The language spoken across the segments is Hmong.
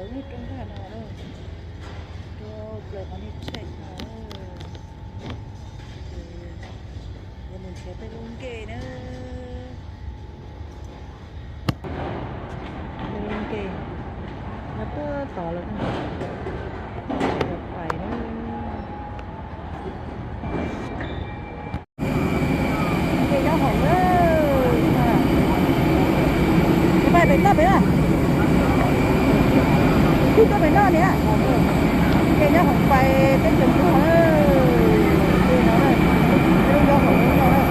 Lub roob ntag no, rau plaws qhov niag tsheb no. Yog mus nrhiav tej lub ncej na. Tej lub ncej nyob puag tod lawm na. Pais na. Nce nyob hoom na. Pais pem toj pem na. Kuj toj pem no niam. Nce nyob hoom pais teb chaws Nplog na. Nce no na. Lub nyob hoom no na.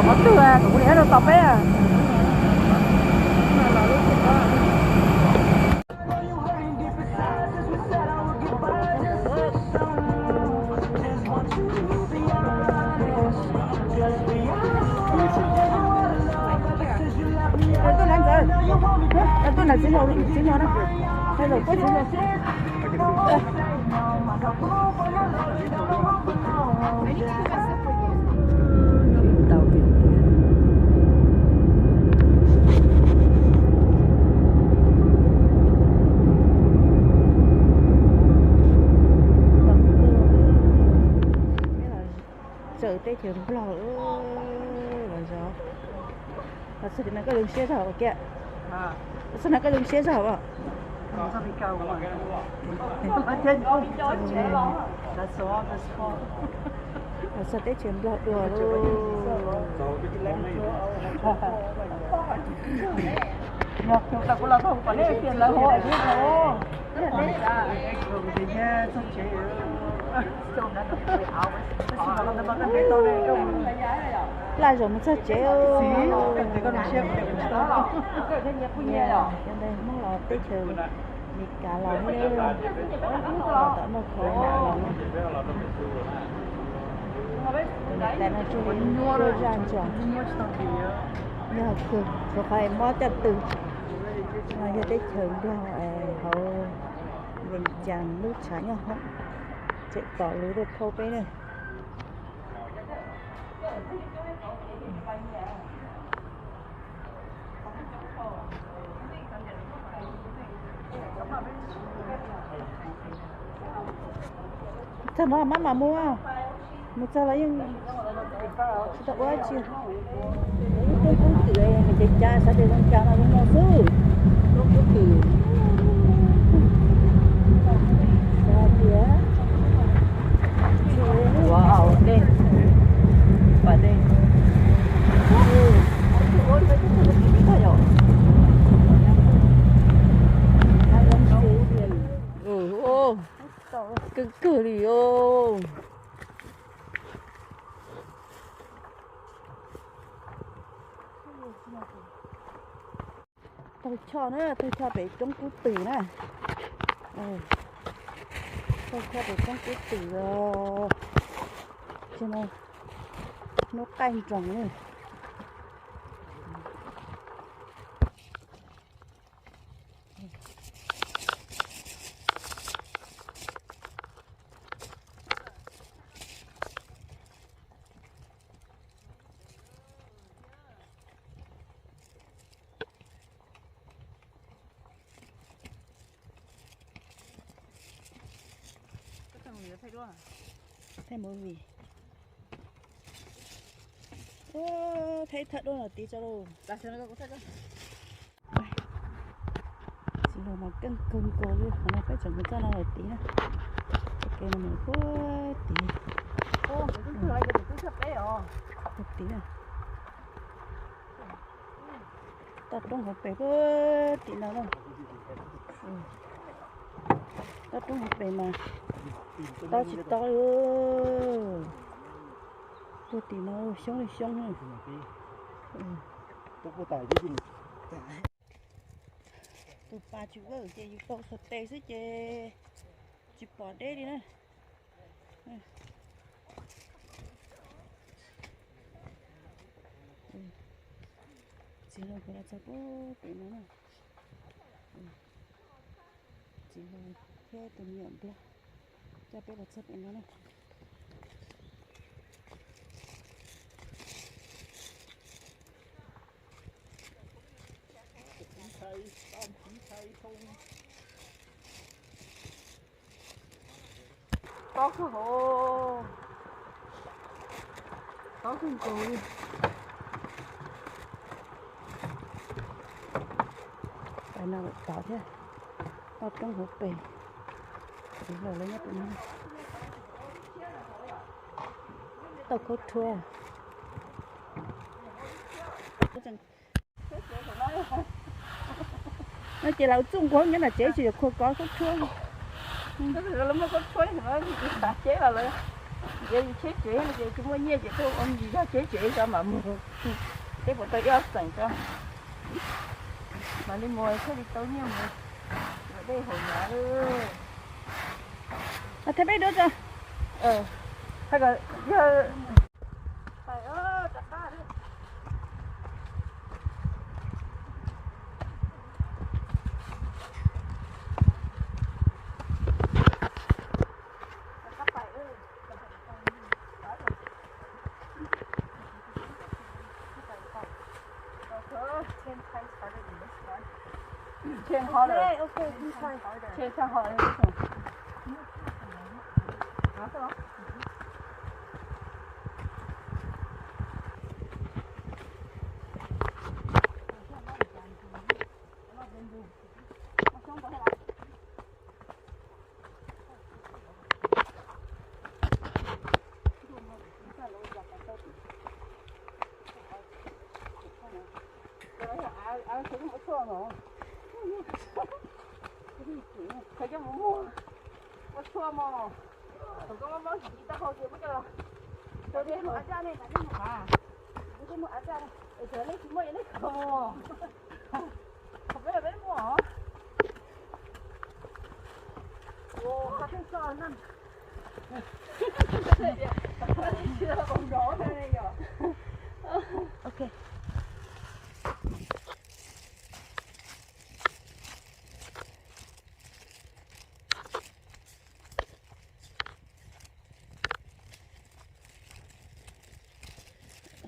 Qhov twg kom kuv niam rau tom peb. Tuaj na Ntxawm, tuaj na Txiv Hlau, Txiv Hlau na, Txiv Hlau, tuaj Txiv Hlau. Ntau tiag tiag. Tsaws teb chaws Nplog los zov. Los txog no koj zoo siab zog kiag. Los txog no koj zoo siab zog os. Los txog teb chaws Nplog dua lauj. Laj zaum mus txog tsev. Ua ntej Hmoob los teb chaws Meskas los, los tom North Carolina los. Tus niam tais no tsuas nyuaj zaj ntsos, nyuaj kawg, rau qhov es mob caj tw. No yog teb chaws Nplog hauv Vias Cas lub tshav nyob hoom, tseem tom lus tuaj thauj peb na. Txog no maj mam mus, mus txog los yeej tsis tau ua dab tsi. Lub roob kub twm ces cas xav tias zoo cas mas zoo no xwb. Roob kub twm. Xav tias ua dej, pas dej. Kawg kawg li os. Taug choj na, taug choj pem roob kub twm na. Taug choj pem roob kub twm os. Hnub qaij nroos na. Thaij movie. Thaij thawj duab no tiv tso lauj. Los mas keej kawg nkaus li, qhov no peb tseem mus txoj no lawm tid na. Txoj kev no mus puag tid. Puag tid na. Toj roob hauv pes puag tim no na. Toj roob hauv pes mas tob tsis tob li. Puag tim no xyoob li xyoob na. Tus pas tsis vawj ces yus tau xuas tes xwb ces tsis pom deb li na. Txiv hluas kuv los txog puag pem no na. Txiv hluas thiab tus me nyuam nplog coj peb los txog pem no na. Tob kawg hauv, tob kawg nkaus li. Pais no lawm tod thiab, toj roob hauv pes, txiv hluas lawv nyob pem no. Tau khaub rhuab. No ces lawv txuj nquag nyob nram tsev tsis yog khua kov khaub rhuab. Lawv muaj khaub rhuab xav ceb los lawv, yus cheb tsev no ces tsis muaj nyiaj ces tuaj ua mis zog cheb tsev tso mam mus. Peb puas tau ib ob xeem tso mam li mus thiaj li tau nyiaj mus. Dej haum hnyav lawm. Thiab peb dua tso. Yog Ten times harder than this one. Ten harder. Okay, okay, we try. Ten times harder than this one. Qhov coj mus muag, ua tshuaj mog. Thaum koj muab mob tsis tau hau ces muab coj los. Tau tej mus av tsaj ne, tau tej mus av, tau tej mus av tsaj ne. Thaum nej tsis muaj ces nej kho mog. Thaum peb los peb muaj os. Ua qhov pheej tso na. Ok.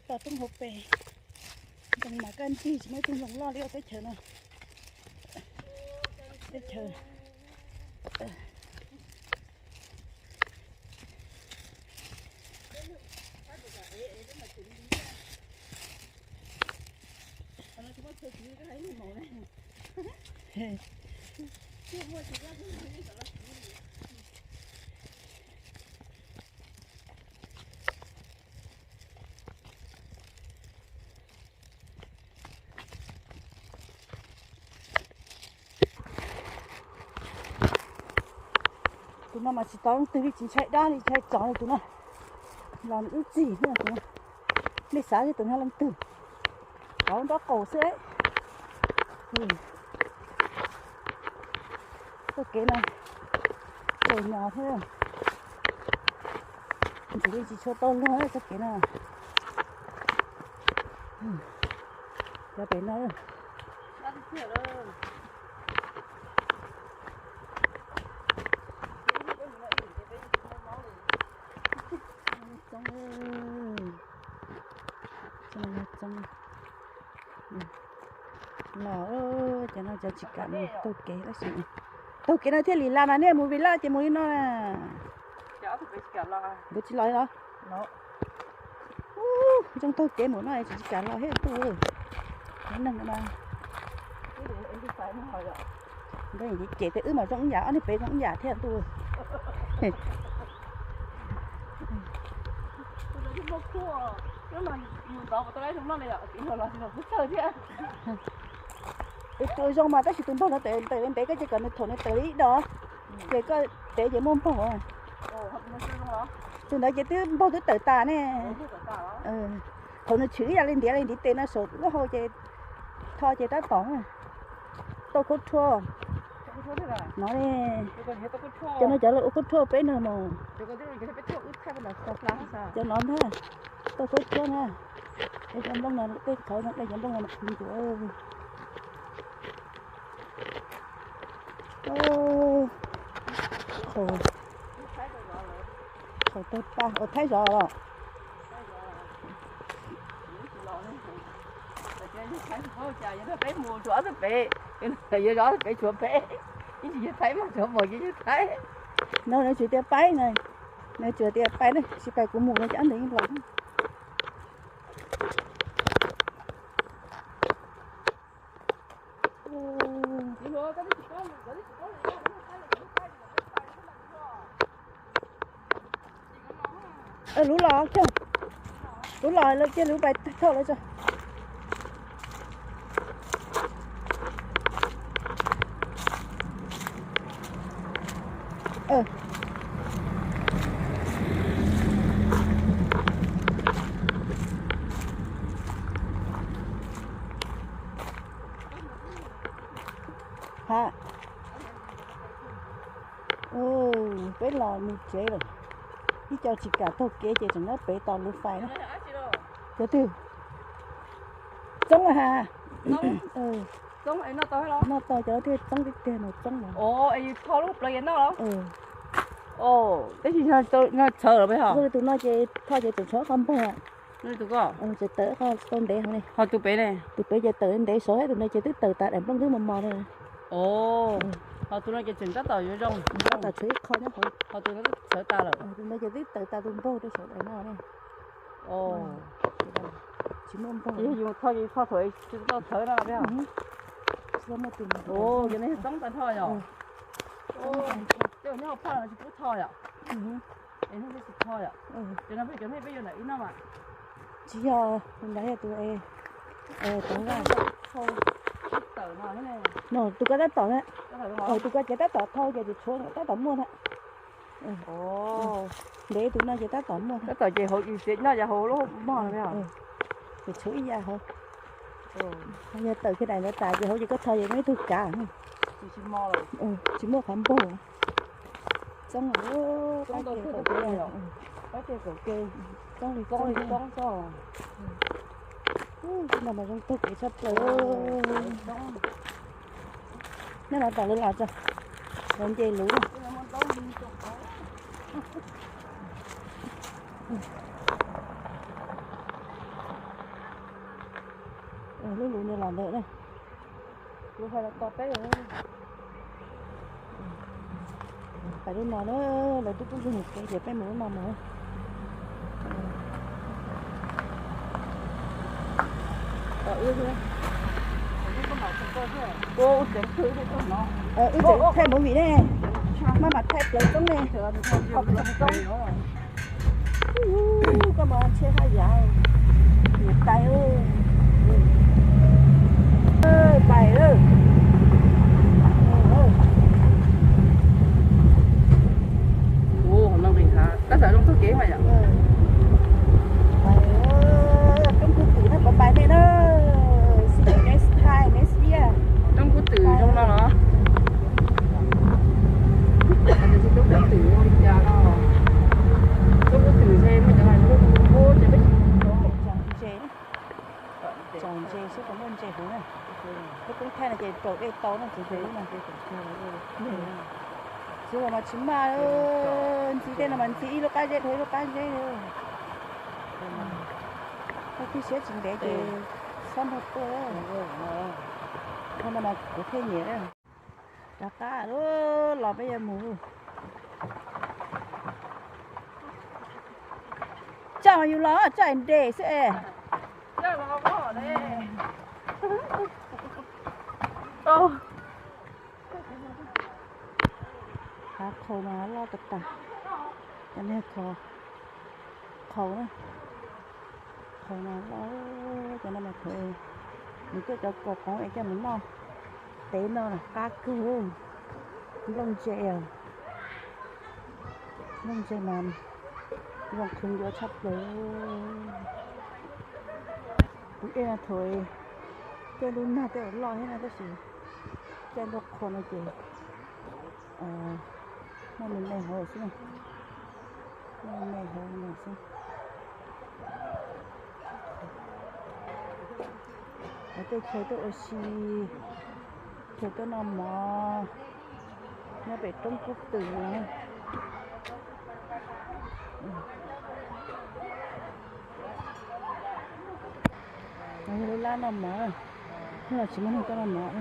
Toj roob hauv pes, ntoos mas kaj nrig tsis muaj ib tug ntoos loj li teb chaws no. Teb chaws Tus no mas tsis tau leej twg li, tsis ntshai dab li, ntshai tsov li tus no. Los nws ib txhij xwb tus no. Nej xav tias tus no leej twg? Tsov nraub qaum xwb. Txoj kev no txaus nyos thiab. Ntxim li tsis tshua tau luag txoj kev no. Cov pem no. Txoov, txoov. Los cov no cov tsis kam mus taug kev tab sis, taug kev no thiaj li laj mas nej mus vim laj ces mus li no na. Nkawd tsis los li los? Ub, zoo taug kev mus no tsis kam los thiab tuaj. Cov neeg no mas, ub, ub, ub, Ces tej wb mas zoo ib yam, ob niag pem zoo ib yam thiab ntuj. Tus zoo mas tab sis tus npaug no tawm ntev koj ces kom nws thaum nws tawm li ib do, ces koj tev ces muaj npaug. Tus ntawd ces twb npaug twb tawm tas ne. Thaum nws tshwm ib yam li ntiav li ntiv tes no saum lub hau ces tho ces tab tom tau khaub rhuab. No ne, cov no cov lawv ua khaub rhuab peb no mas. Cov no ntag, tau khaub rhuab na. Cov nplooj no tej qhov no de cov nplooj no mus khwv ncuav. Thaum tag pa ua Thaib zov los. Peb mus tsuav ob tug pem, yuav zov ob tug pem tsuav pem, ib tsis yog Thaib mas tsuav pom ces yog Thaib. No nws tsuas tias pais na, nws tsuas tias pais na, tsis pais kuv mus no ces ob ntawd yeej los. Lub los, lub los lawv cia lub pais thauj lawv tso. Ha, peb los mus tsev lawm. Ib co tsis kam taug kev ces tseem nyob pem tos lub fais na. Cov twg? Txoob ha. Noj tau cov thiaj txoob tiag tiag no, txoob no. Tho lub plaws noj los? Tab sis no txhawv lawm peb ho. Tus no ces tho ces tseem tshuav qhov npaug. Tseem tawm qhov tau ntev heev li. Ho tus pem ne? Tus pem ces tawm ntev saud, tus no ces twb tawm tas daim nplooj twb mos mos li. Ho tus no ces tseem tab tom yuav zoo, tab tom tshuav ib qho nyob hauv. Ho tus no twb txhawv tas lawm. Tus no ces twb tawm tas tus npaug rau saum daim no ne. Tsis muaj npaug. Yus tho ces tho thaum tsis tau txhawv no. Cov no txoob tag nrho yom. Tej nyob hauv phaj no tsis pub tho yom. Es nej tsis tho yom. Cov no peb cov nej peb yuav ntawm ib no mas. Tsis yog, tus ntawd yog tus es, tus vaj. No tus ko tab tom na. Tus ko ces tab tom thau ces tus tshuav tab tom muaj na. Ntev tus no ces tab tom muaj. Tab tom ces hauv noj yog hauv lub mog. Ces tshuav ib yam hauv. Yog tawm kiag daim ntawd tas ces hauv ces koj tho ces muaj ib tug kav. Tsis muaj qhov npaug. Txoob qab ke, qab ke, txoob li txoob li txoob. Ub, no mas zoo taug kev tshaj plaws. Nej los tom lawv los tso, lawv nce luv. Lub luv no los ntawd na. Kuv hais los tos peb. Pais lub no na, lawv twb pub zog mus kev ces peb mus lub no mus. Wb tseem thaij movie ne, maj mam thaij plaws txoob ne. Koj mas ntshe haj yam, tais, tais. Tab tom zoo taug kev mas yom. Roob Kub Twm na, bye bye nej na. See you next time, next year. Roob Kub Twm zoo no los? Roob Kub Twm zoo li cas no? Roob Kub Twm ntshe muaj cov no, ces peb tsis tau. Tsom ntses xwb, tsis muaj ntses huv na. Peb koob thaij no ces raus dej tau na, tsis huv na. Txiv los mas tsis maj, ntxiv tej no mas ntxiv ib lub qab zeb dhau ib lub qab zeb. Koj tig siab tsis ntev ces xob nrog tuaj. Qhov no mas kuv thiaj nyiam. Rov qab los peb yuav mus. Coj yus los coj nres xwb es. Coj los. Qhov qhaus mas loj tas tas, cov no qhaus, qhaus na, qhaus mas loj, cov no mas thaum nws tuaj cov kaus qoov es coj mus noj tev no qab kawg. Nplooj ntse, nplooj ntse mas zoo qhwv yuav tshaj plaws. Kuv dej no thaum caij ntuj nag tej zaum loj thiab no tab sis caij ntuj qhua no ces muaj me me hauv xwb na, muaj me me hauv no xwb. Tej chaw tuaj ua si, chaw tuaj noj mov nyob pem roob kub twm no. Yog lub lab noj mov, hnub no tsis muaj neeg tuaj noj mov,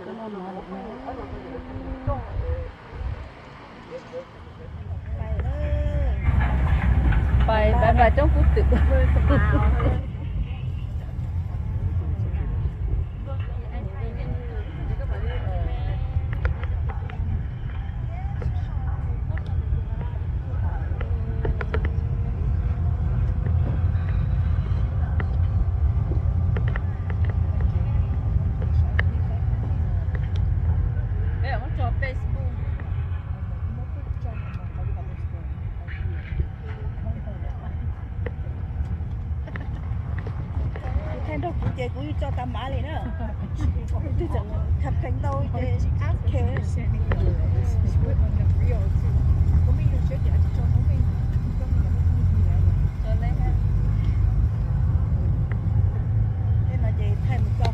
tuaj noj mov lawm. Pais pais pais roob kub twm. Thaij nrog kuv ces kuv yeej tso tas mav li na. Twg tseem khab kheev ntau ces ab khe. Tej no ces thaij mus tso